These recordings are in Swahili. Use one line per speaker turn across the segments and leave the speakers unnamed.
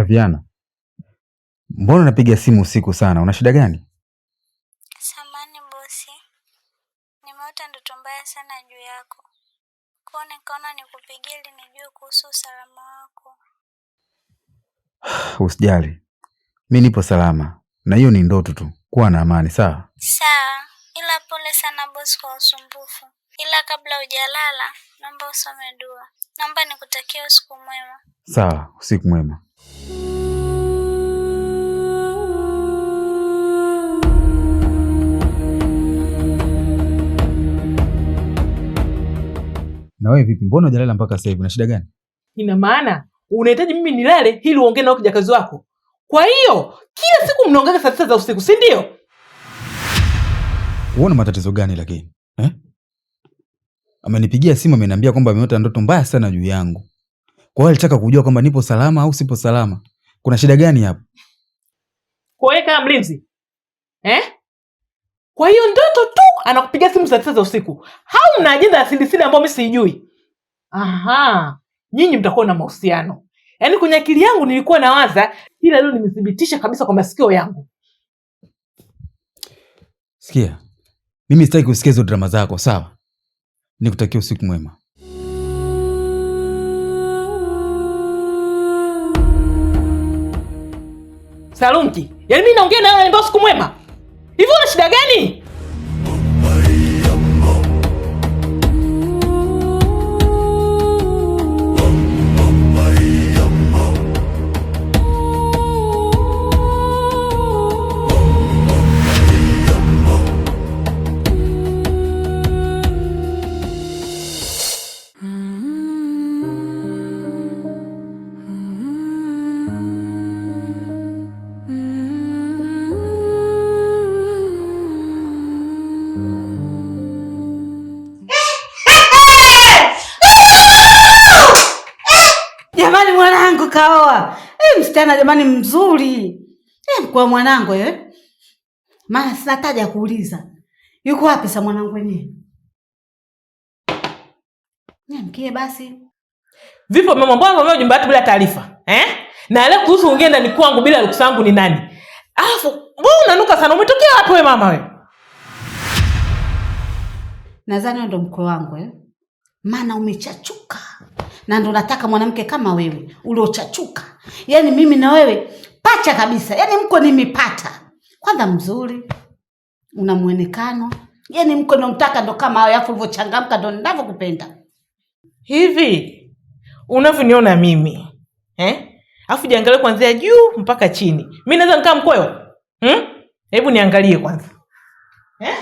Flaviana, mbona unapiga simu usiku sana? Una shida gani?
Samani bosi, nimeota ndoto mbaya sana juu yako, kwa nikaona nikupigie ili nijue kuhusu usalama wako.
Usijali, mi nipo salama, na hiyo ni ndoto tu. Kuwa na amani, sawa?
Sawa, ila pole sana bosi kwa usumbufu. Ila kabla hujalala, naomba usome dua. Naomba nikutakie usiku mwema.
Sawa, usiku mwema. Na wewe vipi? Mbona hujalala mpaka sasa hivi? Una shida gani?
Ina maana unahitaji mimi nilale ili uongee na kijakazi wako? Kwa hiyo kila siku mnaongea saa 9 za usiku, si ndio?
Uone matatizo gani lakini eh? Amenipigia simu ameniambia kwamba ameota ndoto mbaya sana juu yangu. Kwa hiyo alitaka kujua kwamba nipo salama au sipo salama. Kuna shida gani hapo?
Kwa hiyo kama mlinzi eh? Kwa hiyo ndoto tu anakupigia simu saa 9 za usiku. Hau mna ajenda ya siri siri ambayo mimi siijui. Aha, nyinyi mtakuwa na mahusiano. Yaani kwenye akili yangu nilikuwa nawaza, ila leo nimethibitisha kabisa kwa masikio yangu.
Sikia, mimi sitaki kusikia hizo drama zako, sawa? Nikutakia usiku mwema.
Salumki, yaani mimi naongea na wewe unaniambia usiku mwema? Hivi una shida gani?
Jamani, mwanangu kaoa. Msichana jamani mzuri. Kwa mwanangu eh. Maana sina taja kuuliza. Yuko wapi sa mwanangu wenyewe? Niamkie basi.
Vipo mama, mbona mama nyumba yetu bila taarifa? Eh? Na leo kuhusu ungenda ndani kwangu bila ruhusa yangu ni nani? Alafu mbona unanuka sana? Umetokea wapi wewe mama wewe?
Nadhani ndo mkwe wangu eh. Maana umechachuka. Na ndo nataka mwanamke kama wewe uliochachuka. Yaani mimi na wewe pacha kabisa. Yaani mko nimepata. Kwanza mzuri, una muonekano. Yaani mko nomtaka ndo kama hayo, alafu ulivyochangamka ndo ninavyokupenda.
Hivi unavyoniona mimi eh? Alafu jiangalie kuanzia juu mpaka chini. Mimi naweza nikaa mkweo? Hebu niangalie kwanza. Eh?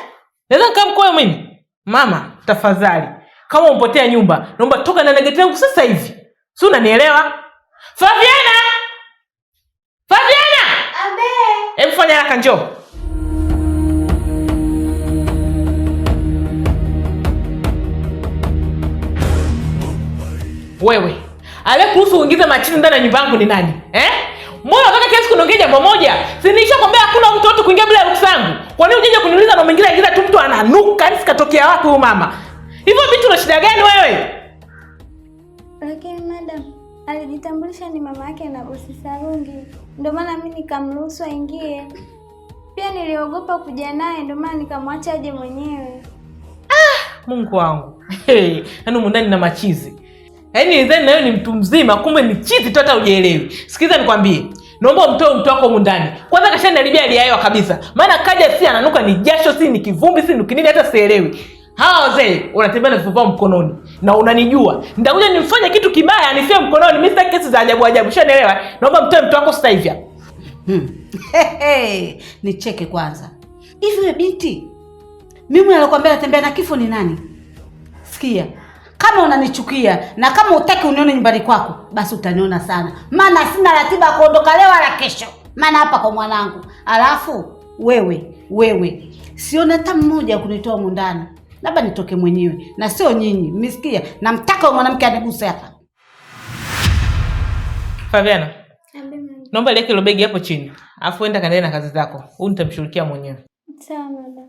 Naweza nikaa mkweo mimi? Mama, tafadhali. Kama umpotea nyumba, naomba toka na geti yangu sasa hivi. Si unanielewa? Fabiana! Fabiana!
Abe.
Hebu fanya haraka njoo. Wewe, aliyekuruhusu uingize machini ndani ya nyumba yangu ni nani? Eh? Mbona unataka kila siku niongee jambo moja? Si nilishakwambia hakuna mtu wote kuingia bila ruhusa yangu. Kwa nini unje kuniuliza na umeingiza ingiza tu mtu ananuka, yaani sikatokea wapi huyu mama? Hivyo vitu una shida gani wewe?
Lakini madam alijitambulisha ni mama yake na bosi Sarungi, ndio maana mimi nikamruhusu aingie. Pia niliogopa kuja naye, ndio maana nikamwacha aje mwenyewe.
Ah, Mungu wangu. Hey, yaani humu ndani na machizi. Yaani nilidhani na wewe ni mtu mzima, kumbe ni chizi tu hata hujielewi. Sikiza nikwambie. Naomba umtoe mtu wako humu ndani. Kwanza kashaniharibia hali ya hewa kabisa. Maana kaja si ananuka ni jasho, si ni kivumbi, si ni kinini, hata sielewi. Hawa wazee wanatembea na vifaa mkononi na unanijua. Nitakuja nimfanye kitu kibaya nifie mkononi. Mimi sitaki kesi za ajabu ajabu. Ushanielewa? Naomba mtoe mtu wako sasa hivi hapa.
Hey, nicheke kwanza. Hivi wewe binti, mimi nilikwambia natembea na kifo ni nani? Sikia, kama unanichukia na kama hutaki unione nyumbani kwako, basi utaniona sana. Maana sina ratiba ya kuondoka leo wala kesho. Maana hapa kwa mwanangu. Alafu wewe siona hata mmoja kunitoa humu ndani. Labda nitoke mwenyewe na sio nyinyi. Mmesikia? Namtaka huyo mwanamke aniguse hapa.
Fabiana, naomba liweke hilo begi hapo chini. Alafu enda kaendelee na kazi zako. Huyu nitamshughulikia mwenyewe.
Sawa madam.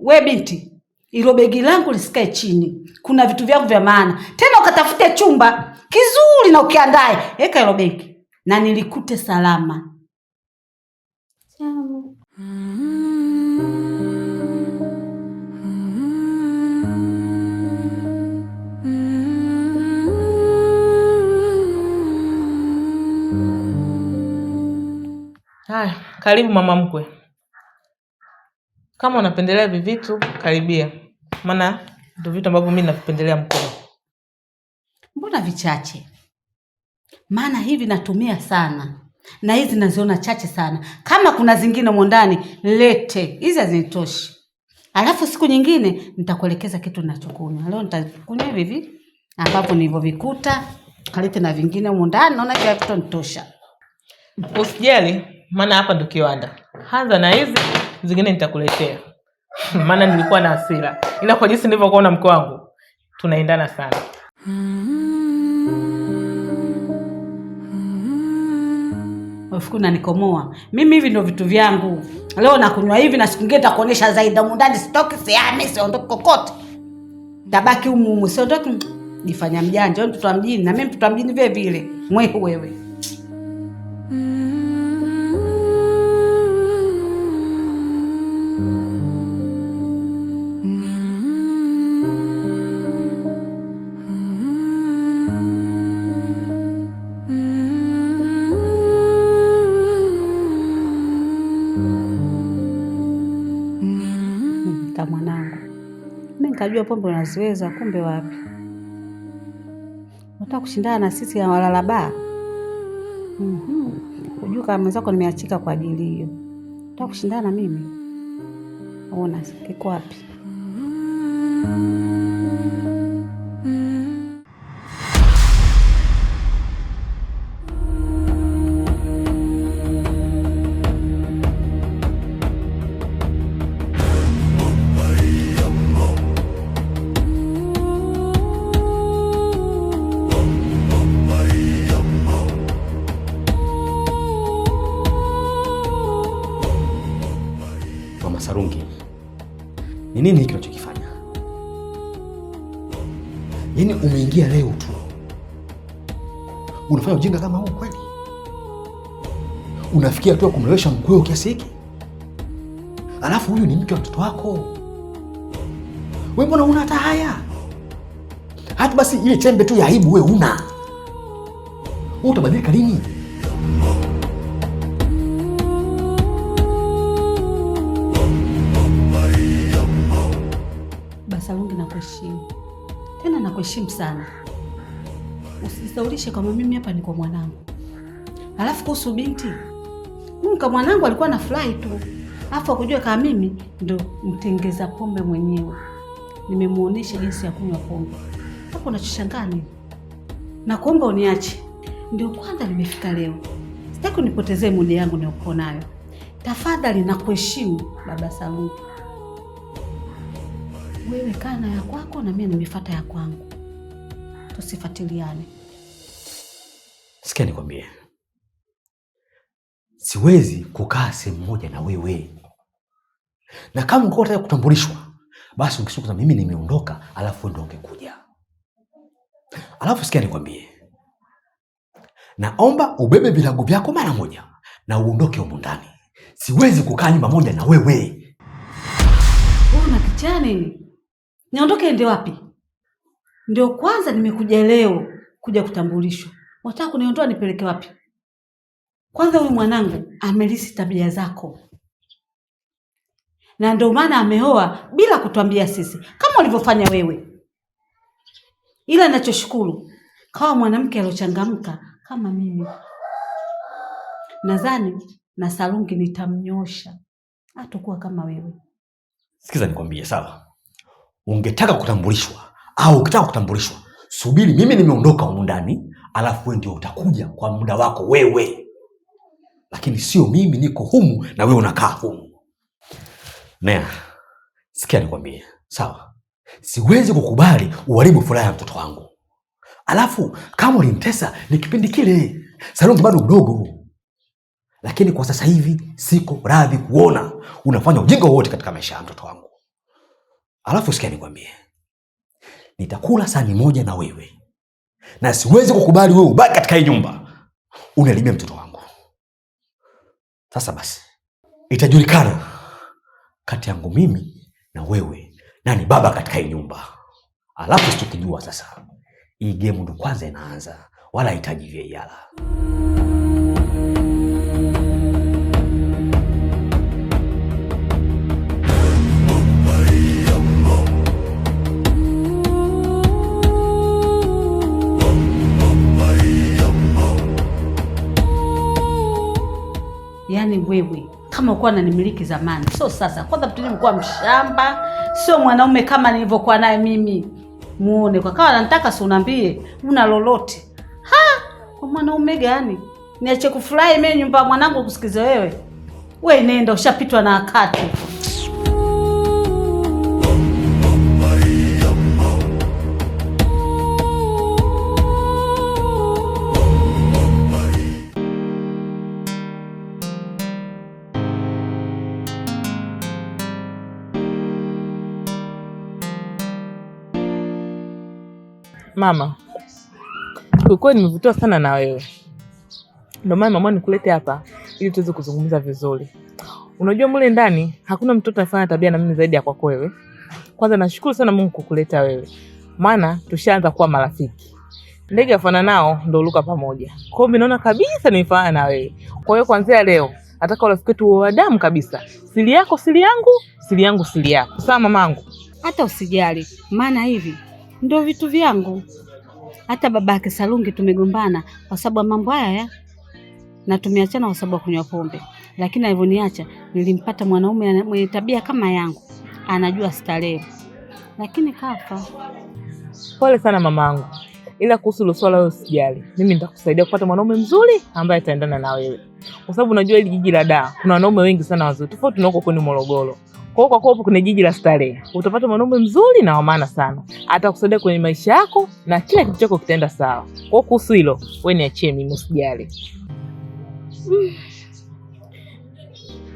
We binti, Ilo begi langu lisikae chini, kuna vitu vyangu vya maana. Tena ukatafute chumba kizuri na ukiandae, weka ilo begi na nilikute salama.
Sawa.
Haya, karibu mama mkwe. Kama unapendelea hivi vitu, karibia, maana ndio vitu ambavyo mimi navipendelea mkono.
Mbona vichache? Maana hivi natumia sana na hizi naziona chache sana. Kama kuna zingine humo ndani lete, hizi hazinitoshi. Alafu siku nyingine nitakuelekeza kitu ninachokunywa. Leo nitakunywa hivi hivi ambavyo nilivyovikuta, kalete na vingine humo ndani, naona kila kitu nitosha.
Usijali, maana hapa ndo kiwanda. Anza na hizi zingine nitakuletea. Maana nilikuwa na hasira, ila kwa jinsi nilivyokuona mke wangu tunaendana sana.
Ufikiri unanikomoa mimi? Hivi ndio vitu vyangu. Leo nakunywa hivi na siku nyingine nitakuonyesha zaidi. Humu ndani sitoki, sihami, siondoki kokote, tabaki humu humu, siondoki. Jifanya mjanja wewe, mtoto wa mjini na mimi mtoto wa mjini vile vile. Mwehu wewe. Ta mwanangu, mi nikajua pombe unaziweza, kumbe wapi. Unataka kushindana na sisi ya walala baa? Hujui kama mwenzako nimeachika kwa ajili hiyo. Unataka kushindana na mimi? Ona kiko wapi?
Mama Sarungi, ni nini hiki unachokifanya? Yaani umeingia leo tu unafanya ujinga kama huu kweli? Unafikia hatua kumlewesha mkweo kiasi hiki? Alafu huyu ni mke wa mtoto wako, we mbona una hata haya? Hata basi ile chembe tu ya aibu we una. Wewe utabadilika lini?
Basalungi, nakuheshimu tena, nakuheshimu sana. Usijisaulishe kama mimi hapa ni kwa mwanangu. Alafu kuhusu binti, mimi kwa mwanangu alikuwa na furahi tu, alafu akujua kama mimi ndo mtengeza pombe mwenyewe, nimemuonesha jinsi ya kunywa pombe. Hapo unachoshangaa nini? Nakuomba uniache, ndio kwanza nimefika leo, sitaki unipotezee mudi yangu niokuwa nayo. Tafadhali nakuheshimu baba Salungi. Wewe kaa na ya kwako na mimi nimefuata ya kwangu, tusifuatiliane.
Sikia nikwambie, siwezi kukaa sehemu moja na wewe, na kama ungekuwa unataka kutambulishwa, basi ungesema kwanza mimi nimeondoka, alafu wewe ndio ungekuja. Alafu sikia nikwambie, naomba ubebe vilago vyako mara moja na uondoke humu ndani. Siwezi kukaa nyumba moja na wewe.
Wewe una kichaa nini? Niondoke ende wapi? Ndio kwanza nimekuja leo kuja kutambulishwa, wataka kuniondoa nipeleke wapi? Kwanza huyu mwanangu amelisi tabia zako, na ndio maana ameoa bila kutuambia sisi, kama ulivyofanya wewe. Ila nachoshukuru kawa mwanamke aliochangamka kama mimi, nadhani na Sarungi nitamnyosha, hatakuwa kama wewe.
Sikiza nikwambie, sawa? Ungetaka kutambulishwa au ukitaka kutambulishwa, subiri mimi nimeondoka humu ndani, alafu wewe ndio utakuja kwa muda wako wewe, lakini sio mimi niko humu na wewe unakaa humu. Nea, sikia nikwambie, sawa? Siwezi kukubali uharibu furaha ya mtoto wangu. Alafu kama ulimtesa ni kipindi kile, Sarungi bado mdogo, lakini kwa sasa hivi siko radhi kuona unafanya ujinga wowote katika maisha ya mtoto wangu. Alafu sikia nikwambie, nitakula sahani moja na wewe, na siwezi kukubali wewe ubaki katika hii nyumba unalimia mtoto wangu. Sasa basi, itajulikana kati yangu mimi na wewe nani baba katika hii nyumba. Alafu situkijua sasa, hii game ndo kwanza inaanza, wala haihitaji VAR.
Yaani wewe kama ukuwa unanimiliki zamani, sio sasa. Kwanza mtu mkuwa mshamba, sio mwanaume kama nilivyokuwa naye mimi. Muone kwa kawa anataka, si unambie una lolote. Ha, kwa mwanaume gani? Niache kufurahi mimi nyumba ya mwanangu kusikize wewe. We nenda, ushapitwa na wakati.
Mama, kiukweli nimevutiwa sana na wewe, ndio maana mama nikulete hapa ili tuweze kuzungumza vizuri. Unajua mule ndani hakuna mtoto anafanya tabia na mimi zaidi ya kwako wewe. Kwanza nashukuru sana Mungu kukuleta wewe, maana tushaanza kuwa marafiki. Ndege afana nao ndio luka pamoja. Kwa hiyo mimi naona kabisa nimefanana na wewe. Kwa hiyo kuanzia leo nataka urafiki wetu uwe wa damu kabisa, siri yako siri yangu, siri yangu siri yako. Sawa mamangu?
Hata usijali, maana hivi ndio vitu vyangu. Hata babake Salungi tumegombana kwa sababu ya mambo haya ya na tumeachana kwa sababu ya kunywa pombe, lakini alivyoniacha nilimpata mwanaume mwenye tabia kama yangu, anajua starehe, lakini kafa.
Pole sana mamangu, ila kuhusu hilo swala wewe usijali, mimi nitakusaidia kupata mwanaume mzuri ambaye ataendana na wewe, kwa sababu unajua hili jiji la Dar kuna wanaume wengi sana wazuri, tofauti na huko kwenu Morogoro. Kwa hiyo kwa kuwa upo kwenye jiji la starehe, utapata mwanaume mzuri na wa maana sana, atakusaidia kwenye maisha yako na kila kitu chako kitaenda sawa. Kwa hiyo kuhusu hilo wewe niachie mimi, usijali.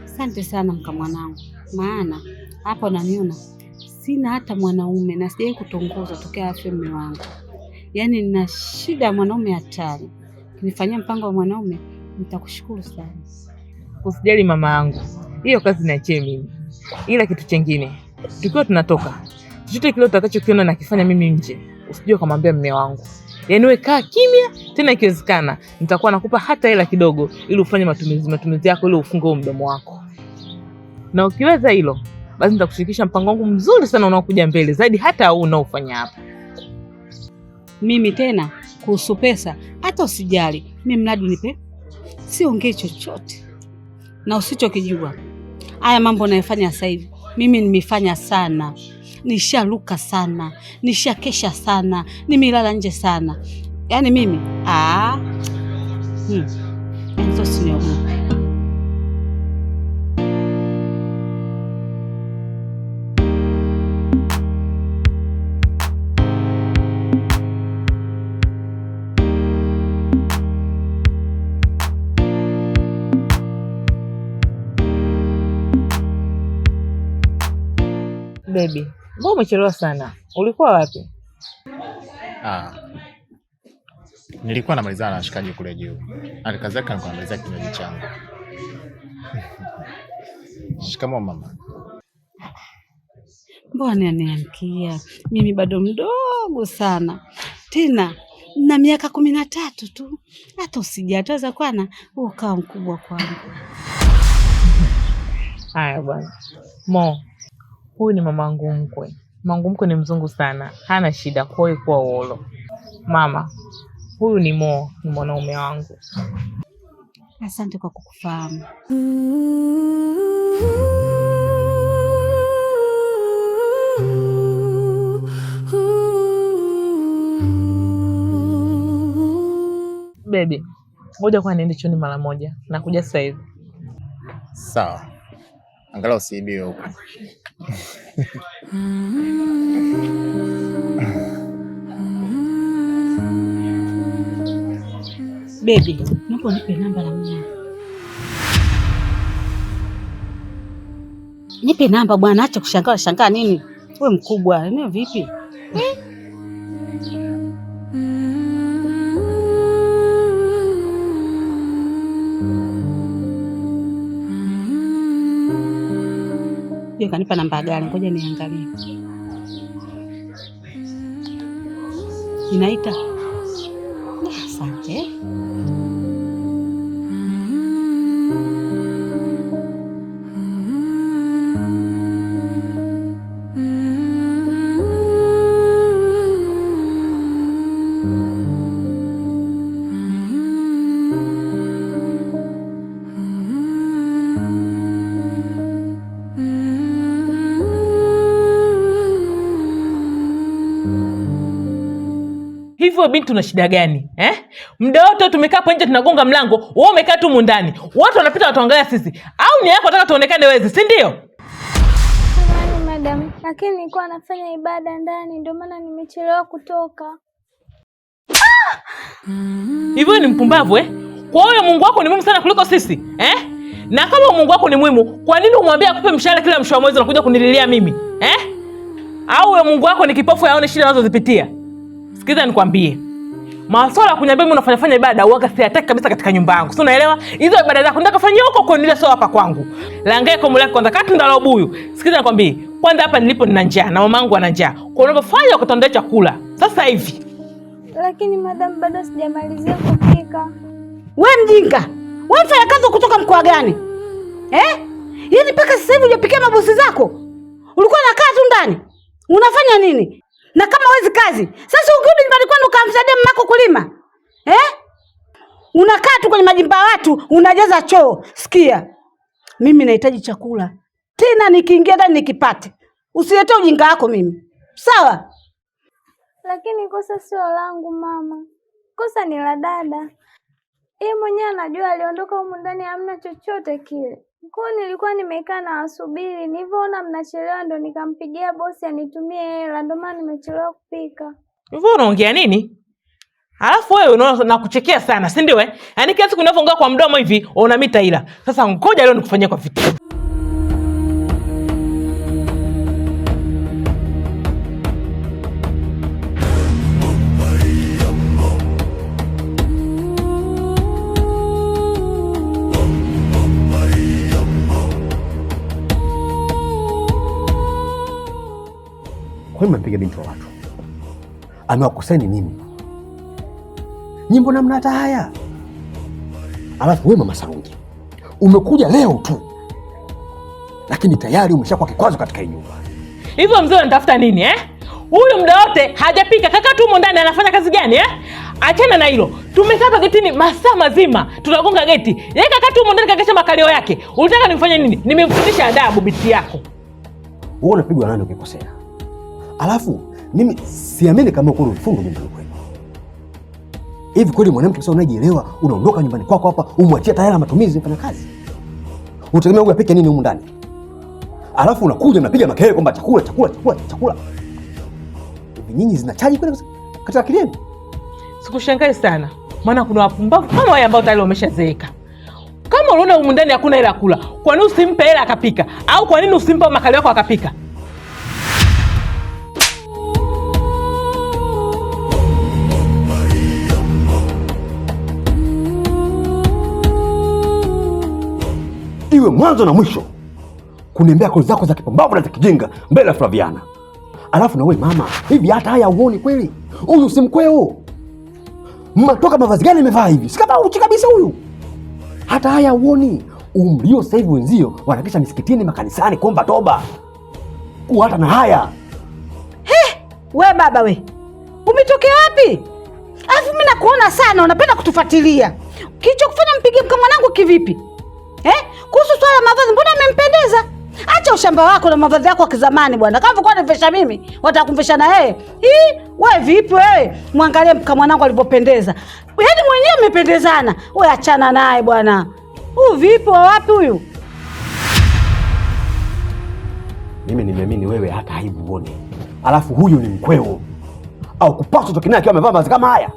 Asante sana mka mwanangu, maana hapa unaniona sina hata mwanaume na sijawahi kutongoza tokea afe mume wangu. Yaani nina shida ya mwanaume hatari. Ukinifanyia mpango wa mwanaume nitakushukuru sana.
Usijali mama yangu, hiyo kazi niachie mimi. Ila kitu chengine, tukiwa tunatoka, chochote kile utakachokiona nakifanya mimi nje, usijue ukamwambia mume wangu. Yaani wewe kaa kimya, tena ikiwezekana nitakuwa nakupa hata hela kidogo ili ufanye matumizi yako ili ufunge huo mdomo wako. Na ukiweza hilo, basi nitakushirikisha mpango wangu mzuri sana unaokuja mbele zaidi hata huu unaofanya hapa.
Mimi tena kuhusu pesa hata usijali, mimi mradi unipe, siongee chochote na usichokijua. Haya mambo nayofanya sasa hivi mimi nimefanya sana, nishaluka sana, nishakesha sana, nimelala nje sana. Yaani mimi yaani usiniogope.
Baby, mbona umechelewa sana? Ulikuwa wapi?
Nilikuwa namalizana na washikaji kule juu. Alikazaka nilikuwa namalizia kinywaji changu. Shikamoo mama.
Mbona niamkia? Mimi bado mdogo sana. Tena na miaka 13 tu. Hata usijatoza kwana ukawa mkubwa kwangu.
Haya bwana. Mo, huyu ni mamangu mkwe. Mamangu mkwe ni mzungu sana, hana shida, kwa hiyo kuwa uolo. Mama, huyu ni Mo, ni mwanaume wangu.
Asante kwa kukufahamu.
Baby, ngoja kwa niende chooni mara moja. Nakuja sasa hivi.
Sawa. Angalau usiibiwe huko.
Baby, naomba nipe namba la mama. Nipe namba bwana, acha kushangaa shangaa nini? Wewe mkubwa, ni vipi? Hiyo kanipa namba gani? Ngoja niangalie. Inaita. Asante.
Hivyo binti, una shida gani eh? Muda wote tumekaa hapo nje tunagonga mlango, wewe umekaa tu mundani, watu wanapita watuangalia sisi, au ni yako nataka tuonekane wezi, si ndio?
Samahani madam, lakini nilikuwa nafanya ibada ndani, ndio maana nimechelewa kutoka.
Hivyo ni mpumbavu eh? Kwa hiyo Mungu wako ni muhimu sana kuliko sisi eh? Na kama Mungu wako ni muhimu, kwa nini umwambie akupe mshahara kila mwisho wa mwezi unakuja kunililia mimi eh? Au wewe Mungu wako ni kipofu aone shida unazozipitia? Sikiza nikwambie. Masuala ya kuniambia mimi unafanya fanya ibada uaga siyataki kabisa katika nyumba yangu. Si unaelewa? Hizo ibada zako nataka kufanyia huko kwa nile sio hapa kwangu. Langae komo lako kwanza kati ndalo buyu. Sikiza nikwambie. Kwanza hapa nilipo nina njaa na mamangu ana njaa. Kwa unapofanya ukatondea chakula. Sasa hivi.
Lakini madam, bado sijamalizia kupika.
We mjinga, we mfanyakazi kutoka mkoa gani eh? Yaani mpaka sasa hivi hujapikia mabosi zako? Ulikuwa unakaa tu ndani unafanya nini? Na kama huwezi kazi, sasa ukirudi nyumbani kwenu ukamsaidia mamako kulima eh? Unakaa tu kwenye majimba ya watu unajaza choo. Sikia, mimi nahitaji chakula tena, nikiingia ndani nikipate. Usiletee ujinga wako mimi, sawa?
Lakini kosa sio langu mama, kosa ni la dada. Yeye mwenyewe anajua aliondoka humu ndani hamna chochote kile. Kwa hiyo nilikuwa nimekaa na wasubiri, nilivyoona mnachelewa ndo nikampigia bosi anitumie hela, ndio maana nimechelewa kupika.
Hivyo unaongea nini? Alafu wewe unaona nakuchekea sana, si ndio eh? Yaani kila siku unavyoongea kwa mdomo hivi unamita ila. Sasa ngoja leo nikufanyie kwa vitendo.
Kwa nini mmempiga binti wa watu? Amewakoseni nini? Nyinyi mbona mna hata haya? Alafu wewe mama Sarungi, umekuja leo tu, lakini tayari umeshakuwa kikwazo katika hii nyumba.
Hivyo mzee unatafuta nini eh? Huyu muda wote hajapika, kaka tu humo ndani anafanya kazi gani eh? Achana na hilo. Tumekaa hapa getini masaa mazima, tunagonga geti. Yeye kaka tu humo ndani kakesha makalio yake. Unataka nimfanye nini? Nimemfundisha adabu binti yako.
Wewe unapigwa nani ukikosea? Alafu mimi siamini kama uko ulifunga nyumbani kwenu. Hivi kweli mwanamke sasa unajielewa, unaondoka nyumbani kwako hapa, umwachie tayari ya matumizi mfanya kazi. Unategemea huyu apike nini humu ndani? Alafu unakuja unapiga makelele kwamba chakula chakula chakula chakula. Hivi nyinyi zinachaji kweli katika akili yenu?
Sikushangai sana, maana kuna wapumbavu kama wale ambao tayari wameshazeeka. Kama unaona humu ndani hakuna hela kula, kwa nini usimpe hela akapika? Au kwa nini usimpe makali yako akapika?
Iwe mwanzo na mwisho kuniambia kauli zako za kipumbavu na za kijinga mbele ya Flaviana. Alafu na wewe mama, hivi hata haya huoni kweli? Huyu si mkweo. Mmatoka mavazi gani amevaa hivi? Si kama uchi kabisa huyu. Hata haya huoni. Umrio sasa hivi wenzio wanakesha misikitini, makanisani kuomba toba. Kuwa hata na haya.
We baba we, umetokea wapi? Alafu mimi nakuona sana unapenda kutufuatilia. Kilichokufanya mpige mka mwanangu kivipi? Eh? Kuhusu swala la mavazi mbona amempendeza? Acha ushamba wako na mavazi yako ya kizamani bwana. Kama ulikuwa unanivesha mimi, wataka kumvesha na yeye. Hii, wewe vipi wewe? Mwangalie mka mwanangu alivyopendeza. Yaani mwenyewe amependezana. Wewe achana naye bwana. Huyu vipi wa wapi huyu?
Mimi nimeamini wewe hata aibu huoni. Alafu huyu ni mkweo. Au kupaswa toke naye akiwa amevaa mavazi kama haya.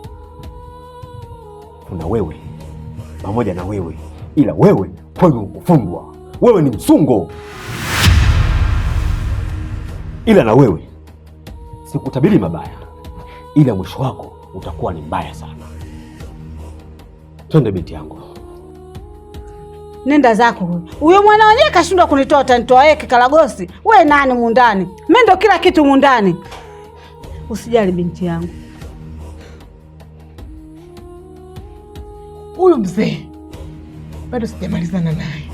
Kuna wewe pamoja na wewe, ila wewe kwenu kufungwa. Wewe ni msungo. Ila na wewe sikutabiri mabaya, ila mwisho wako utakuwa ni mbaya sana. Twende binti yangu.
Nenda zako huyo. Huyo mwana wenyewe kashindwa kunitoa, utanitoa yeye kikaragosi. We nani mundani? Mimi ndo kila kitu mundani. Usijali binti yangu.
Huyu mzee bado sijamalizana naye.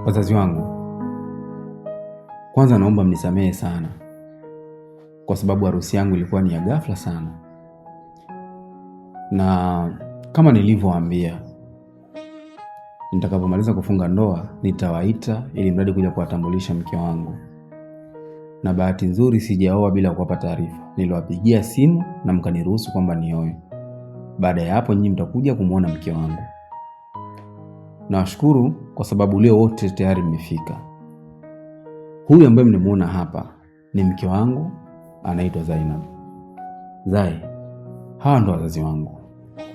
Wazazi wangu, kwanza naomba mnisamehe sana kwa sababu harusi yangu ilikuwa ni ya ghafla sana, na kama nilivyowaambia, nitakapomaliza kufunga ndoa nitawaita ili mradi kuja kuwatambulisha mke wangu. Na bahati nzuri sijaoa bila kuwapa taarifa. Niliwapigia simu na mkaniruhusu kwamba nioe. Baada ya hapo nyinyi mtakuja kumuona mke wangu. Nawashukuru kwa sababu leo wote tayari mmefika. Huyu ambaye mnamuona hapa ni mke wangu, anaitwa Zainab. Zai, hawa ndo wazazi wangu.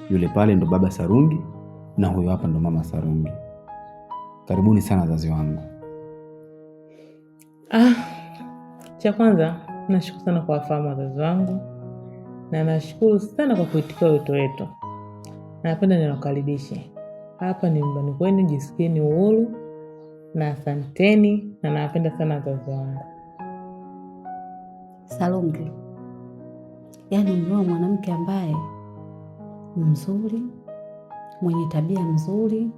Yule pale ndo baba Sarungi na huyu hapa ndo mama Sarungi. Karibuni sana wazazi wangu.
Cha kwanza nashukuru sana kwa wafahamu wazazi wangu, na nashukuru sana kwa kuitikia wito wetu. Napenda niwakaribishe hapa, ni nyumbani kwenu, jisikieni uhuru na asanteni, na nawapenda sana wazazi wangu.
Sarungi, yaani umeoa mwanamke ambaye mzuri, mwenye tabia nzuri,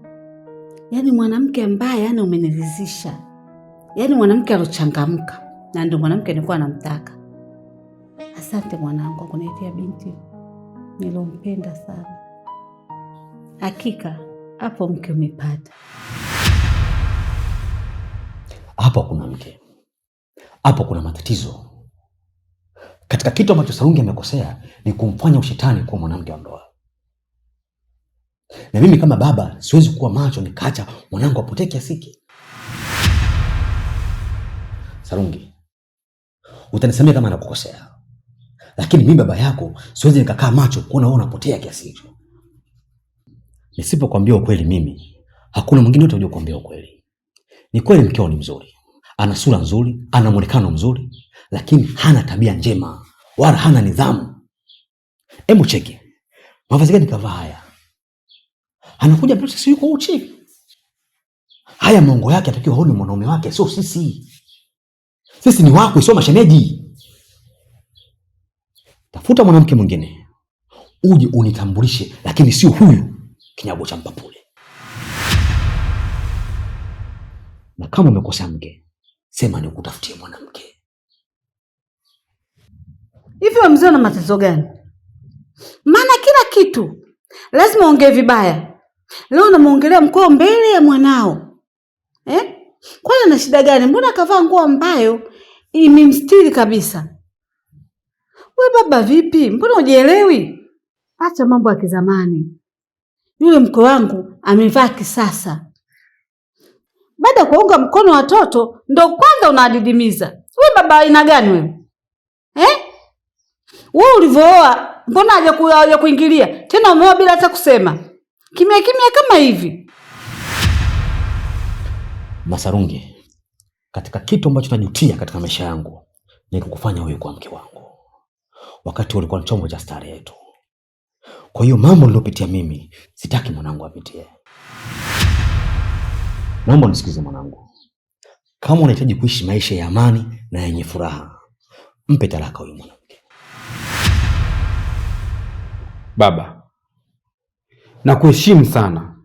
yaani mwanamke ambaye yaani umeniridhisha, yaani mwanamke alochangamka, na ndio mwanamke nilikuwa namtaka. Asante mwanangu kwa kuniletea binti nilompenda sana. Hakika hapo mke umepata.
Hapo kuna mke, hapo kuna matatizo. Katika kitu ambacho Sarungi amekosea ni kumfanya ushetani kuwa mwanamke wa ndoa. Na mimi kama baba siwezi kuwa macho nikaacha mwanangu apotee kiasi hiki. Sarungi, utanisamea kama nakukosea, lakini mimi baba yako siwezi nikakaa macho kuona wewe unapotea kiasi hicho. Nisipokuambia ukweli mimi, hakuna mwingine yote unajua kuambia ukweli. Ni kweli mkeo ni mzuri, ana sura nzuri, ana muonekano mzuri, lakini hana tabia njema wala hana nidhamu. Hebu cheki mavazi gani kavaa haya, anakuja mtu sisi yuko uchi. Haya mongo yake atakiwa aone mwanaume wake, sio sisi. Sisi ni wako, sio mashemeji. Tafuta mwanamke mwingine uje unitambulishe, lakini sio huyu kinyago cha mpapule. Na kama umekosa mke, sema nikutafutie mwanamke.
Hivi wewe mzee una matatizo gani? Maana kila kitu lazima ongee vibaya. Leo unamuongelea mkoo mbele ya mwanao. Kwani ana shida gani? Mbona akavaa nguo ambayo imemstiri kabisa? We baba vipi? Mbona hujielewi? Acha mambo ya kizamani. Yule mko wangu amevaa kisasa. Baada ya kuunga mkono watoto ndo kwanza unadidimiza. We baba aina gani wewe? Wewe ulivooa mbona haja kuingilia? Tena umeoa bila hata kusema. Kimya kimya kama hivi.
Masarungi, katika kitu ambacho najutia katika maisha yangu ni kukufanya wewe kuwa mke wangu. Wakati ulikuwa ni chombo cha starehe yetu. Kwa hiyo mambo niliyopitia mimi sitaki mwanangu apitie. Naomba unisikize mwanangu. Kama unahitaji kuishi maisha ya amani na yenye furaha, mpe talaka huyu mwanamke.
Baba, nakuheshimu sana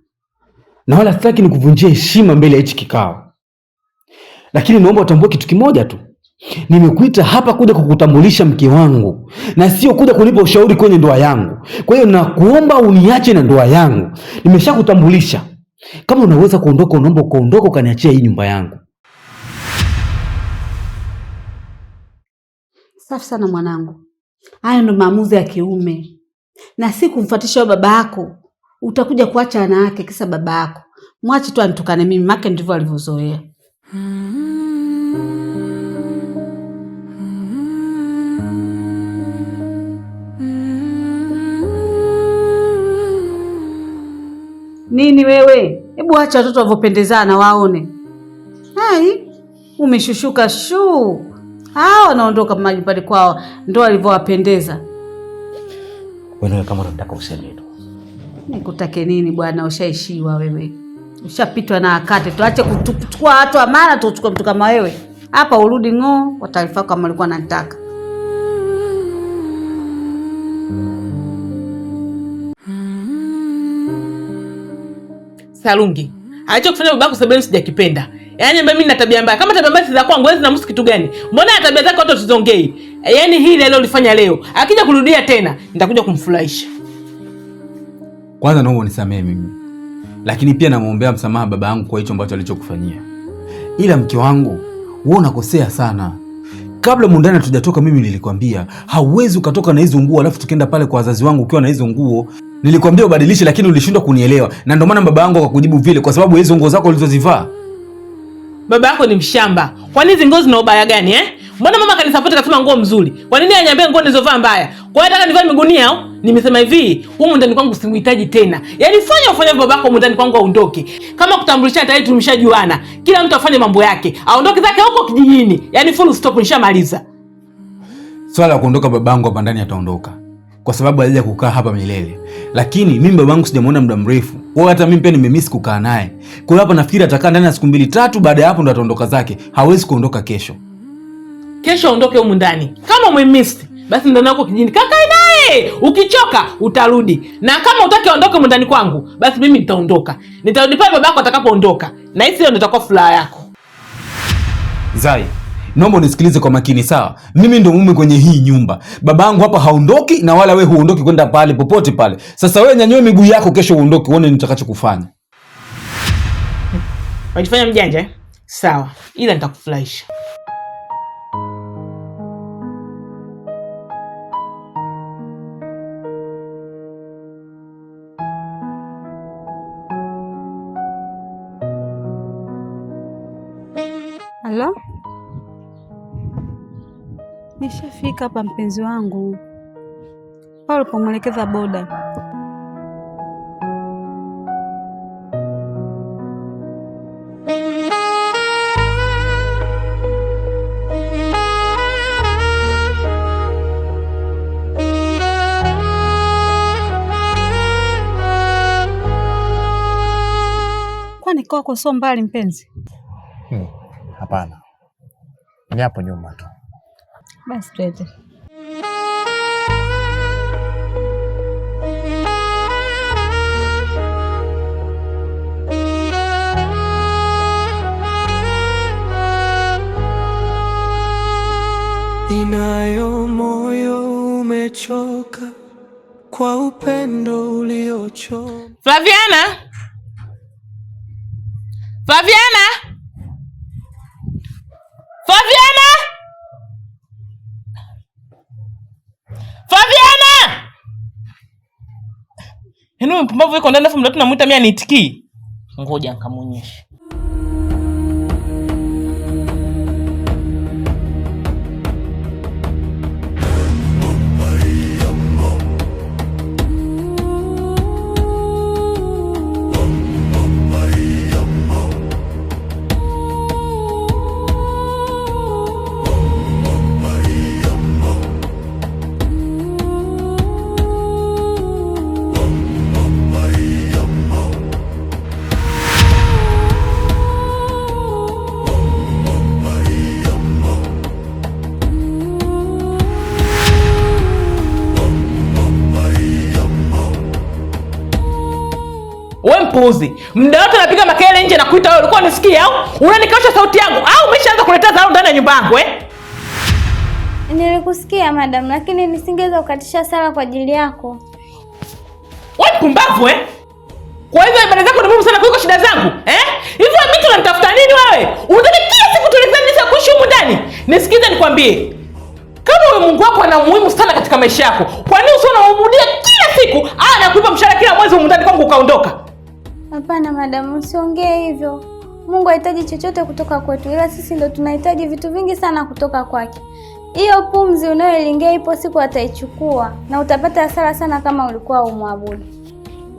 na wala sitaki nikuvunjie heshima mbele ya hichi kikao, lakini naomba utambue kitu kimoja tu. Nimekuita hapa kuja kukutambulisha mke wangu na sio kuja kunipa ushauri kwenye ndoa yangu. Kwa hiyo nakuomba uniache na ndoa yangu. Nimeshakutambulisha. Kama unaweza kuondoka, unaomba ukaondoka ukaniachia hii nyumba yangu.
Safi sana mwanangu. Hayo ndo maamuzi ya kiume. Na si kumfuatisha baba yako. Utakuja kuacha wanawake kisa baba yako. Mwache tu anitukane mimi, make ndivyo alivyozoea. Nini wewe? Hebu acha watoto wavopendezana waone. Hai, umeshushuka shuu. Hao wanaondoka majumbani kwao ndio walivyowapendeza.
Wewe kama unataka useme tu.
Nikutake nini bwana, ushaishiwa wewe. Ushapitwa na akate. Tuache kuchukua watu wa maana, tuchukue mtu kama wewe. Hapa urudi ng'oo kwa taarifa kama ulikuwa unanitaka.
Salungi, alichokufanya babako Sabini sijakipenda. Yaani mimi nina tabia mbaya. Kama tabia mbaya si za kwangu, wewe zinamhusu kitu gani? Mbona tabia zako watu tuzongei? Yaani hii leo ulifanya leo. Akija kurudia tena, nitakuja kumfurahisha.
Kwanza naomba unisamehe mimi. Lakini pia namuombea msamaha baba yangu kwa hicho ambacho alichokufanyia. Ila mke wangu, wewe unakosea sana. Kabla mundani hatujatoka mimi nilikwambia, hauwezi ukatoka na hizo nguo alafu tukaenda pale kwa wazazi wangu ukiwa na hizo nguo. Nilikwambia ubadilishe lakini ulishindwa kunielewa. Na ndio maana baba yangu akakujibu vile kwa sababu hizo nguo zako ulizozivaa.
Baba yako ni mshamba. Kwa nini hizo nguo zina ubaya gani eh? Mbona mama kanisapoti akasema nguo mzuri? Kwa nini ananiambia nguo nilizovaa mbaya? Kwa hiyo nataka nivae migunia au? Nimesema hivi, humu ndani kwangu simuhitaji tena. Yaani fanya ufanye babako humu ndani kwangu aondoke. Kama kutambulisha tayari tumeshajuana. Kila mtu afanye mambo yake. Aondoke zake huko kijijini. Yaani full stop nishamaliza.
Swala la kuondoka babangu hapa ndani ataondoka. Kwa sababu hajaja kukaa hapa milele. Lakini mimi babangu sijamuona muda mrefu. Kwa hiyo hata mimi pia nimemiss kukaa naye. Kwa hiyo hapa nafikiri atakaa ndani ya siku 2 3, baada ya hapo ndo ataondoka zake. Hawezi kuondoka kesho.
Kesho aondoke humu ndani. Kama umemiss, basi ndani yako kijijini. Kakae naye. Ukichoka utarudi. Na kama utaki aondoke humu ndani kwangu, basi mimi nitaondoka. Nitarudi pale babako atakapoondoka. Na hisi ndio itakuwa furaha yako.
Zai, naomba unisikilize kwa makini sawa? Mimi ndo mume kwenye hii nyumba. Babangu hapa haondoki na wala wewe huondoki kwenda pale popote pale. Sasa wewe nyanyue miguu yako kesho uondoke uone nitakachokufanya.
Unajifanya mjanja eh? Sawa, ila nitakufurahisha.
Halo? Nishafika hapa mpenzi wangu. Pale ulipomwelekeza boda. Kwani kwako sio mbali mpenzi?
Hapana. Ni hapo nyuma tu.
Basi twende.
Ninayo moyo umechoka kwa upendo uliochoka.
Flaviana! Flaviana! Flaviana! Flaviana! Yaani mpumbavu yuko ndani afu mtu tunamuita mimi aniitikii. Ngoja nikamuonyeshe. Mpuzi. Muda wote napiga makelele nje na kuita wewe, ulikuwa unisikia au? Unanikausha sauti yangu au umeshaanza kuleta dharau ndani ya nyumba yangu eh?
Nilikusikia madam, lakini nisingeweza kukatisha sala kwa ajili yako.
Wewe mpumbavu eh? Kwa hivyo ibada zako ni muhimu sana kuliko shida zangu eh? Hivyo mimi tunanitafuta nini wewe? Unataka kila siku tuelezane jinsi ya kuishi humu ndani? Nisikize nikwambie. Kama wewe Mungu wako ana muhimu sana katika maisha yako, kwa nini usione unaabudia kila siku? Anakupa mshahara kila mwezi humu ndani kwangu ukaondoka?
Hapana madam, usiongee hivyo. Mungu hahitaji chochote kutoka kwetu, ila sisi ndo tunahitaji vitu vingi sana kutoka kwake. Hiyo pumzi unayoilingea ipo siku ataichukua na utapata hasara sana kama ulikuwa umwabudu.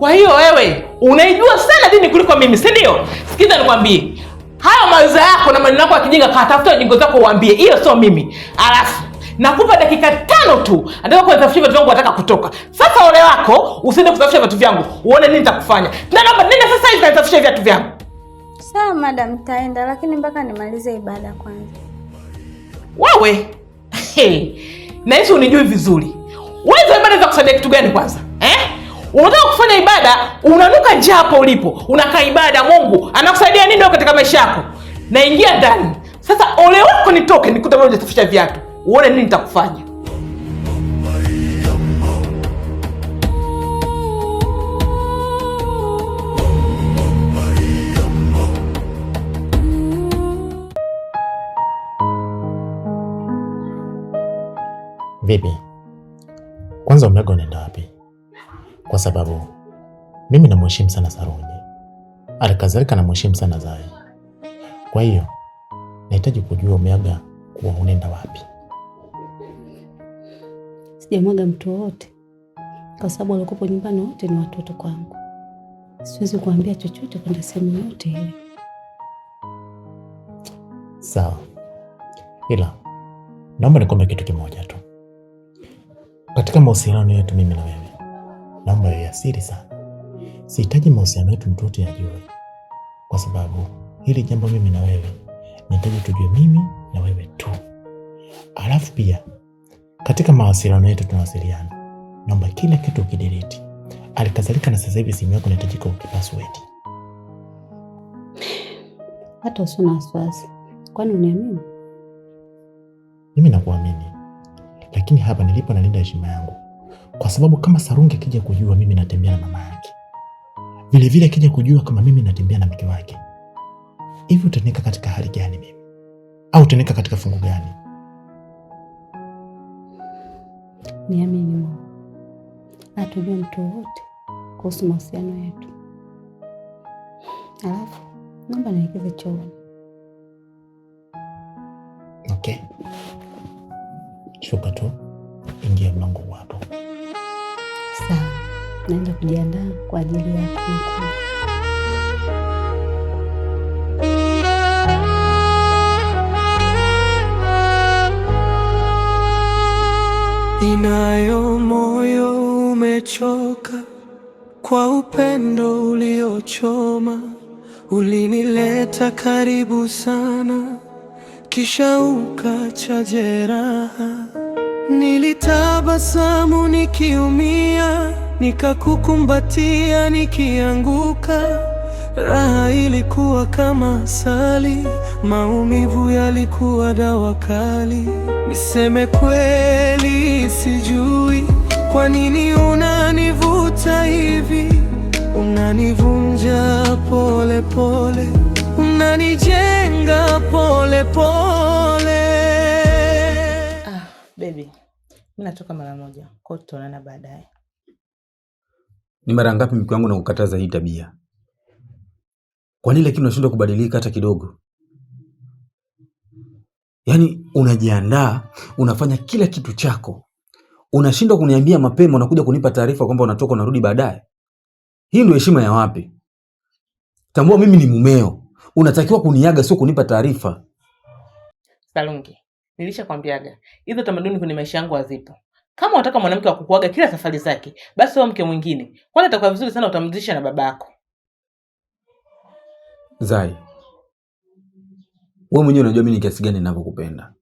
Kwa hiyo wewe unaijua sana dini kuliko mimi, si ndio? Sikiza nikwambie. Hayo mawazo yako na maneno yako ya kijinga, katafuta jingo zako uambie. Hiyo sio mimi. Alafu nakupa dakika 5 tu. Nataka kunisafisha vitu vangu, nataka kutoka. Sasa ole wako usiende kusafisha vitu vyangu. Uone nini nitakufanya. Na naomba nenda sasa hivi kanisafishe viatu vyangu.
Sawa madam, nitaenda lakini mpaka nimalize ibada kwanza.
Wewe. Hey, na hizo unijui vizuri. Wewe ibada za kusaidia kitu gani kwanza? Eh? Unataka kufanya ibada, unanuka njaa hapo ulipo. Unakaa ibada, Mungu anakusaidia nini wewe katika maisha yako? Naingia ndani. Sasa ole wako nitoke nikute wewe hujasafisha viatu. Uone nini nitakufanya.
Vipi? Kwanza umeaga unaenda wapi? Kwa sababu mimi namheshimu sana Sarungi, alikadhalika namheshimu sana Zai. Kwa hiyo nahitaji kujua umeaga kuwa unaenda wapi.
Sijamwaga mtu wote, kwa sababu walikuwa nyumbani wote ni watoto kwangu. Siwezi kuambia chochote kwenda sehemu yote ile.
Sawa, ila naomba nikwambie kitu kimoja tu. Katika mahusiano yetu mimi na wewe, naomba iwe ya siri sana. Sihitaji mahusiano yetu mtu yote ajue, kwa sababu hili jambo mimi na wewe nahitaji tujue mimi na wewe tu. Alafu pia katika mawasiliano yetu tunawasiliana, naomba kila kitu ukidelete. Alikadhalika na sasa hivi simu yako inahitajika ukipassword.
Hata usio na wasiwasi, kwani uniamini?
Mimi nakuamini, lakini hapa nilipo nalinda heshima yangu, kwa sababu kama Sarungi akija kujua mimi natembea na mama yake, vile vile akija kujua kama mimi natembea na mke wake, hivi utaniweka katika hali gani mimi? Au utaniweka katika fungu gani?
Niamini Mungu, hatujua mtu wote kuhusu mahusiano yetu. Alafu naomba nielekeze chooni.
Okay, shuka tu, ingia mlango hapo.
Sawa, naenda kujiandaa kwa ajili ya kuja.
Ninayo moyo umechoka kwa upendo uliochoma, ulinileta karibu sana, kisha ukacha jeraha. Nilitabasamu nikiumia, nikakukumbatia nikianguka. Raha ilikuwa kama asali, maumivu yalikuwa dawa kali. Niseme kweli, sijui kwa nini unanivuta hivi. Unanivunja pole pole, unanijenga pole pole.
Ah, baby, mimi natoka mara moja. Kwa hiyo tutaonana baadaye.
Ni mara ngapi mke wangu nakukataza hii tabia? Kwa nini lakini unashindwa kubadilika hata kidogo? Yaani unajiandaa, unafanya kila kitu chako, unashindwa kuniambia mapema, unakuja kunipa taarifa kwamba unatoka unarudi baadaye. Hii ndio heshima ya wapi? Tambua mimi ni mumeo, unatakiwa kuniaga, sio kunipa taarifa.
Salungi, nilishakwambiaga hizo tamaduni kwenye maisha yangu hazipo. Kama unataka mwanamke wa kukuaga kila safari zake, basi wewe mke mwingine. Kwanza itakuwa vizuri sana utamzisha na babako.
Zai, wewe mwenyewe unajua mimi ni kiasi gani ninavyokupenda.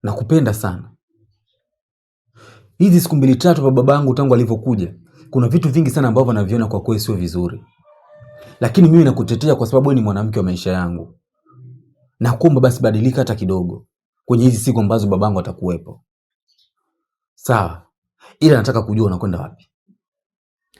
Nakupenda sana. Hizi siku mbili tatu pa babangu tangu alivyokuja, kuna vitu vingi sana ambavyo naviona kwa kweli sio vizuri. Lakini mimi nakutetea kwa sababu wewe ni mwanamke wa maisha yangu. Nakuomba basi badilika hata kidogo kwenye hizi siku ambazo babangu atakuwepo. Sawa. Ila nataka kujua unakwenda wapi.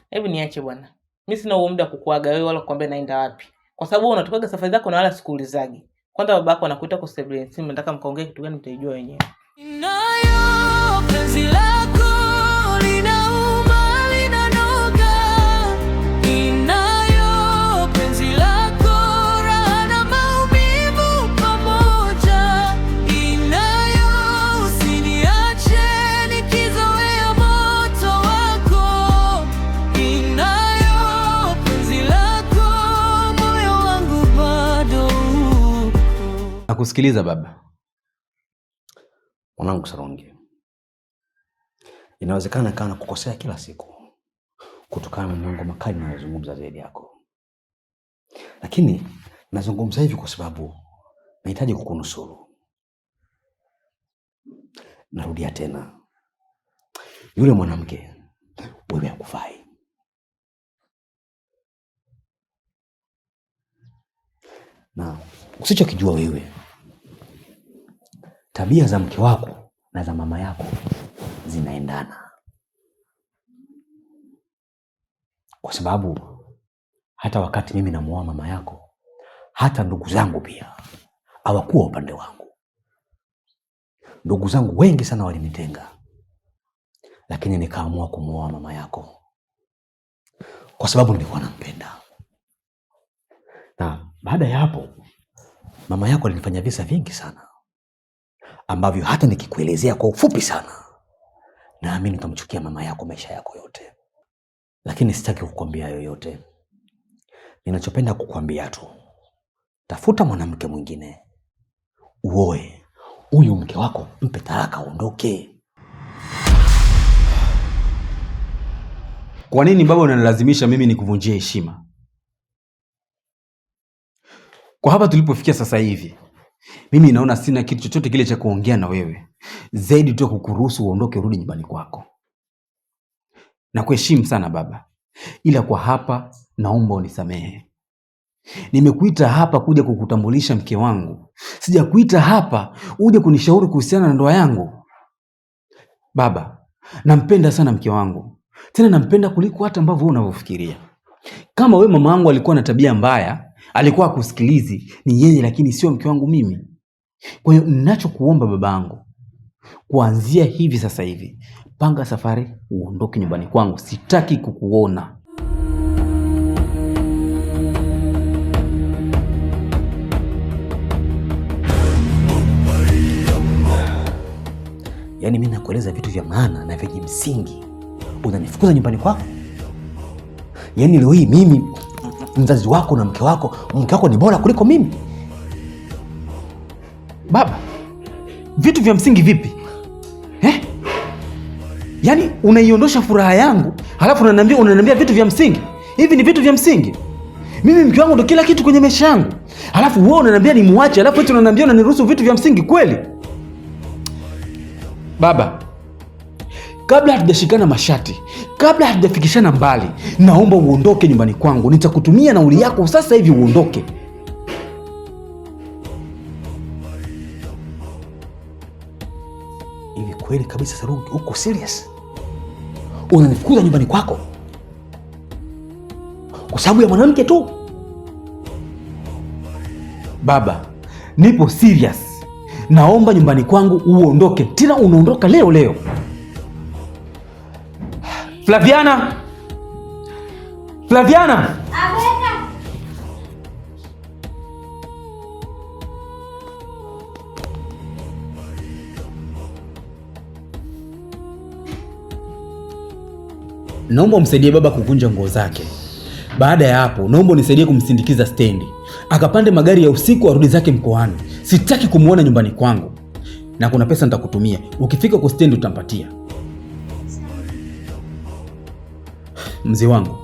Hebu niache bwana. Mimi sina huo muda wa kukuaga wewe wala kukwambia naenda wapi. Kwa sababu wewe unatokaga safari zako na wala sikuulizagi. Kwanza babako anakuita kwa sebuleni, simu nataka mkaongee kitu gani mtaijua wenyewe.
Ninayo penzi lako linauma linanoga, ninayo penzi lako raha na maumivu pamoja, ninayo usiniache nikizoea moto wako, ninayo.
Nakusikiliza baba.
Mwanangu Sarungi, inawezekana nikawa nakukosea kila siku kutokana na mambo makali ninayozungumza zaidi yako, lakini nazungumza hivi kwa sababu nahitaji kukunusuru. Narudia tena, yule mwanamke wewe hakufai. Na usichokijua wewe, tabia za mke wako na za mama yako zinaendana, kwa sababu hata wakati mimi namuoa mama yako, hata ndugu zangu pia hawakuwa upande wangu. Ndugu zangu wengi sana walinitenga, lakini nikaamua kumuoa mama yako kwa sababu nilikuwa nampenda. Na baada ya hapo, mama yako alinifanya visa vingi sana ambavyo hata nikikuelezea kwa ufupi sana, naamini utamchukia mama yako maisha yako yote. Lakini sitaki kukwambia yoyote. Ninachopenda kukwambia tu, tafuta mwanamke mwingine uoe. Huyu mke wako mpe talaka, uondoke.
Kwa nini baba unanilazimisha mimi nikuvunjie heshima? Kwa hapa tulipofikia sasa hivi, mimi naona sina kitu chochote kile cha kuongea na wewe zaidi tu ya kukuruhusu uondoke urudi nyumbani kwako. Nakuheshimu sana baba, ila kwa hapa naomba unisamehe. Nimekuita hapa kuja kukutambulisha mke wangu, sijakuita hapa uje kunishauri kuhusiana na ndoa yangu. Baba, nampenda sana mke wangu, tena nampenda kuliko hata ambavyo wewe unavyofikiria. Kama wewe mama yangu alikuwa na tabia mbaya, alikuwa akusikilizi, ni yeye, lakini sio mke wangu mimi. Kwa hiyo ninachokuomba babangu, kuanzia hivi sasa hivi, panga safari uondoke nyumbani kwangu, sitaki kukuona.
Yaani mimi nakueleza vitu vya maana na vyenye msingi, unanifukuza nyumbani kwako? Yaani leo hii mimi mzazi wako na mke wako ni bora kuliko mimi?
Baba, vitu vya msingi vipi eh? Yaani unaiondosha furaha yangu halafu unaniambia vitu vya msingi. Hivi ni vitu vya msingi? Mimi mke wangu ndo kila kitu kwenye maisha yangu, halafu wewe unaniambia nimuache, halafu eti unaniambia unaniruhusu vitu vya msingi kweli? Baba, kabla hatujashikana mashati, kabla hatujafikishana mbali, naomba uondoke nyumbani kwangu. Nitakutumia nauli yako sasa hivi uondoke.
Hivi kweli kabisa Sarungi, uko serious? Unanifukuza nyumbani kwako kwa sababu ya mwanamke tu?
Baba, nipo serious. Naomba nyumbani kwangu uondoke, tena unaondoka leo leo. Flaviana, Flaviana! Naomba umsaidie baba kukunja nguo zake. Baada ya hapo, naomba unisaidie kumsindikiza stendi, akapande magari ya usiku arudi zake mkoani. Sitaki kumuona nyumbani kwangu, na kuna pesa nitakutumia. Ukifika kwa stendi utampatia. Mzee wangu,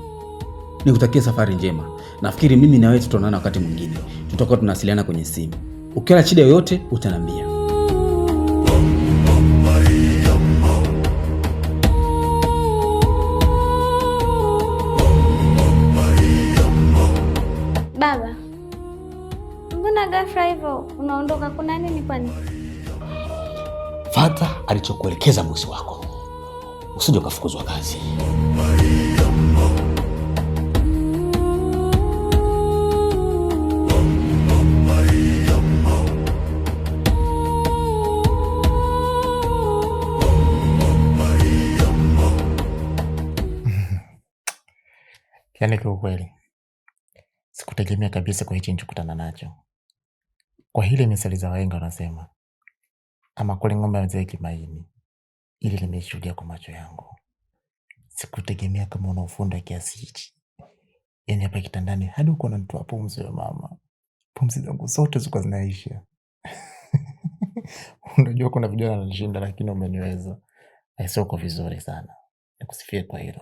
nikutakie safari njema. Nafikiri mimi na wewe tutaonana wakati mwingine, tutakuwa tunawasiliana kwenye simu. Ukiwa na shida yoyote utaniambia.
Baba, mbona ghafla hivyo unaondoka? Kuna nini kwani?
Fata alichokuelekeza bosi wako, usije ukafukuzwa kazi.
Yaani kiukweli sikutegemea kabisa kwa hichi nilichokutana nacho. Kwa hili misali za wahenga wanasema, ama kule ng'ombe amezee kimaini, ili nimeshuhudia kwa macho yangu. Sikutegemea kama una ufundi wa kiasi hichi. Yaani hapa kitandani hadi uko unanitoa pumzi ya mama, pumzi zangu zote zilikuwa zinaisha. Unajua kuna vijana wananishinda, lakini umeniweza. Aisee, uko vizuri sana, nikusifie kwa hilo.